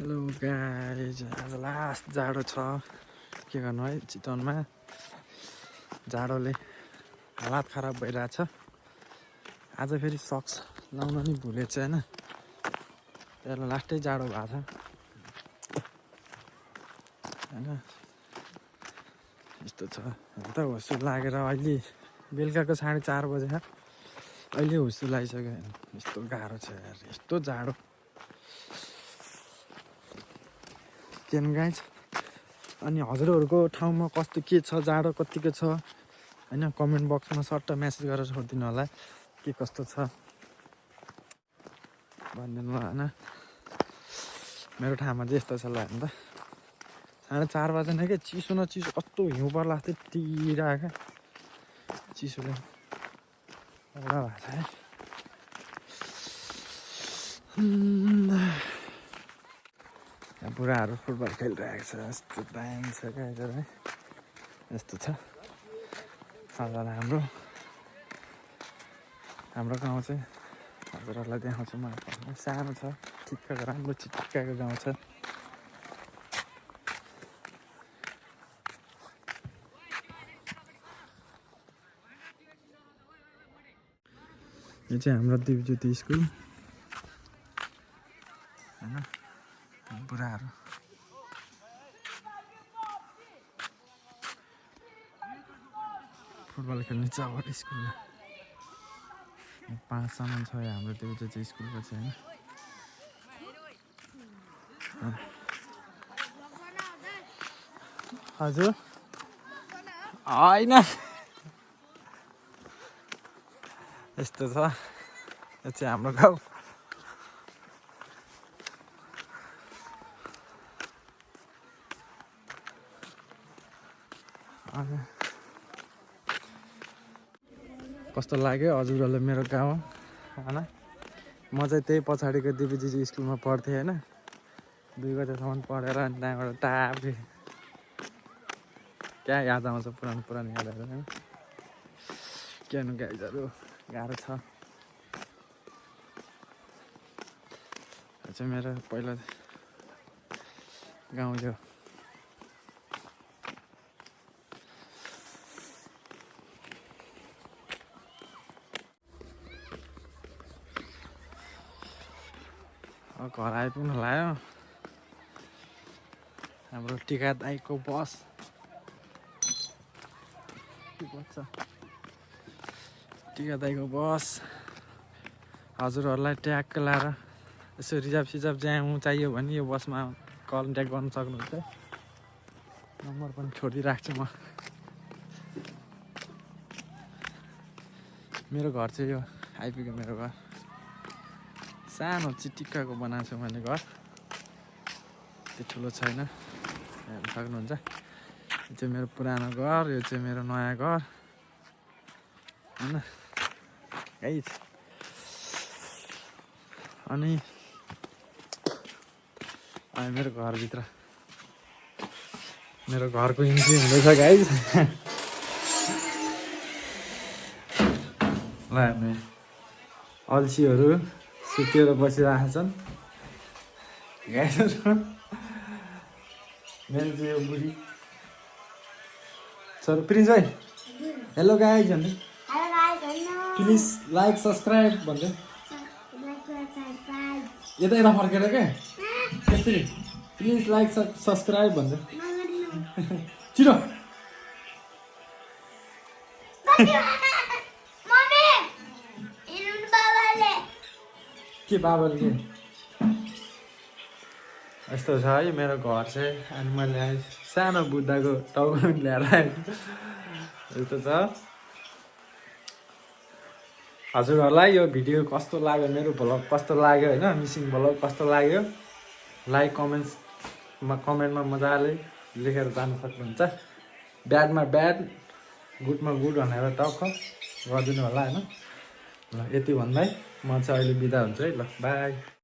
Hello guys, आज last जाडो छ। के गर्नु है, चितवनमा जाडोले हालत खराब भइरहेछ। आज फेरि सक्स लाउन नि भुलेछ होइन, त्यसलाई लास्टै जाडो भएको छ होइन। यस्तो छ त हुस्सु लागेर अहिले बेलुकाको 4:30 बजे अहिले हुस्सु लागिसक्यो। यस्तो गाह्रो छ यार, यस्तो जाडो। गाइज, अनि हजुरहरूको ठाउँमा कस्तो के छ, जाडो कतिको छ होइन, कमेन्ट बक्समा सट्ट म्यासेज गरेर सोधिदिनु होला के कस्तो छ भनिदिनु होइन। मेरो ठाउँमा चाहिँ यस्तो छ ल हेर्नु त, 4:30 बजे नै क्या चिसो न चिसो, कस्तो हिउँ पर्ला जस्तै टिरिरहेको चिसोले एउटा भएको छ है। बुढाहरू फुटबल खेलिरहेको छ, यस्तो दामी छ क्या है। यस्तो छ हजुर, हाम्रो गाउँ चाहिँ हजुरहरूलाई देखाउँछु म। सानो छ, ठिक्कको राम्रो चिटिक्काको गाउँ छ। यो चाहिँ हाम्रो दिपज्योति स्कुल होइन। बुढाहरू फुटबल खेल्ने जबर स्कुलमा 5 सम्म छ हाम्रो दिपज्योति स्कुलको चाहिँ होइन। हजुर होइन, यस्तो छ। यो चाहिँ हाम्रो गाउँ। कस्तो लाग्यो हजुरहरूलाई मेरो गाउँ होइन। म चाहिँ त्यही पछाडिको दिपज्योति स्कुलमा पढ्थेँ होइन। 2 बजेसम्म पढेर अनि त्यहाँबाट टाढे क्या याद आउँछ, पुरानो यादहरू होइन। के गर्नु गाइजहरू, गाह्रो छ। यो चाहिँ मेरो पहिला गाउँ यो। घर आइपुग्नु लाग्यो हाम्रो टिका दाइको बस। टिका दाइको बस हजुरहरूलाई ट्याग लाएर यसो रिजर्भ जहाँ चाहियो भने यो बसमा कन्ट्याक्ट गर्न सक्नुहुन्छ। नम्बर पनि छोडिदिइराख्छु म। मेरो घर चाहिँ यो आइपुग्यो। मेरो घर सानो चिटिक्काको बनाएको छु मैले घर, त्यो ठुलो छैन, हेर्न सक्नुहुन्छ। यो चाहिँ मेरो पुरानो घर, यो चाहिँ मेरो नयाँ घर होइन गाइज। अनि मेरो घरभित्र मेरो घरको इन्ट्री हुँदैछ गाइज। ल हामी अल्छीहरू सुतेर बसिरहेका छन् गाइजहरू। मेरो चाहिँ यो बुढी सर प्रिन्स भाइ हेलो गाइज भन्दै, प्लिज लाइक सब्सक्राइब भन्दै यता फर्केर क्या त्यसरी प्लिज लाइक सब्सक्राइब भन्दै छिटो। के बाबाले के यस्तो छ है मेरो घर चाहिँ। अनि मैले सानो बुद्धको टाउको ल्याएर आएको यस्तो छ। हजुरहरूलाई यो भिडियो कस्तो लाग्यो, मेरो भ्लग कस्तो लाग्यो होइन, मिसिङ भ्लग कस्तो लाग्यो, कमेन्टमा मजाले लेखेर जानु सक्नुहुन्छ। ब्याडमा ब्याड, गुडमा गुड भनेर टक्क गरिदिनु होला होइन। ल यति भन्दै म चाहिँ अहिले बिदा हुन्छु है। ल बाई।